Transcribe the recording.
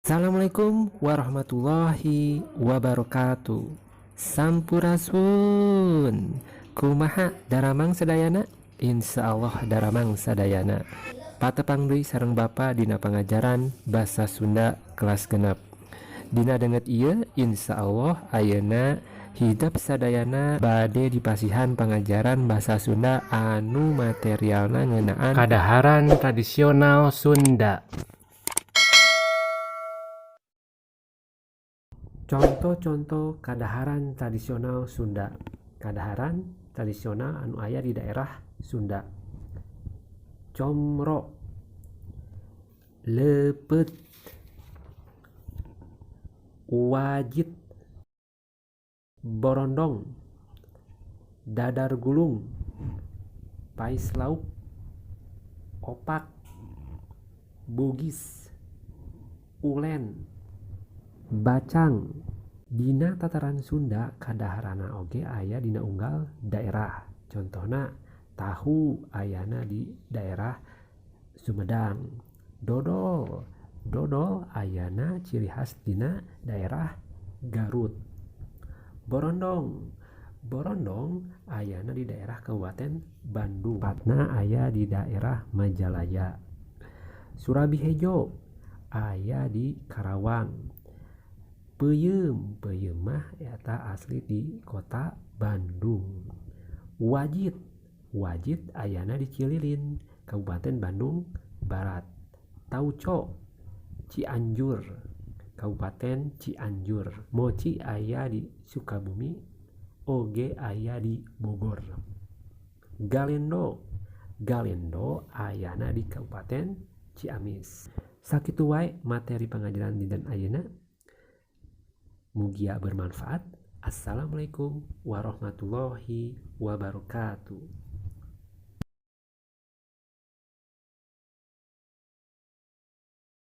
Assalamualaikum warahmatullahi wabarakatuh. Sampurasun. Kumaha daramang sadayana? Insya Allah daramang sadayana. Patepang deui sareng Bapa dina pangajaran Basa Sunda kelas 6. Dina danget ieu, insya Allah ayeuna hidep sadayana bade dipasihan pangajaran Basa Sunda anu materialna ngeunaan kadaharan tradisional Sunda. Contoh-contoh kadaharan tradisional Sunda. Kadaharan tradisional anu aya di daerah Sunda. Comro, leupeut, wajit, borondong, dadar gulung, pais lauk, opak, bugis, ulen, bacang. Dina tataran Sunda kadaharanna oge aya dina unggal daerah. Contohna tahu ayana di daerah Sumedang. Dodol, dodol ayana ciri khas dina daerah Garut. Borondong, borondong ayana di daerah Kabupaten Bandung. Tepatna aya di daerah Majalaya. Surabi hejo aya di Karawang. Peuyeum, peuyeum mah eta asli di kota Bandung. Wajit, wajit ayana di Cililin, Kabupaten Bandung Barat. Tauco, Cianjur, Kabupaten Cianjur. Moci aya di Sukabumi, oge aya di Bogor. Galendo, galendo ayana di Kabupaten Ciamis. Sakitu wae materi pangajaran dinten ayeuna. Mugia bermanfaat. Assalamualaikum warahmatullahi wabarakatuh.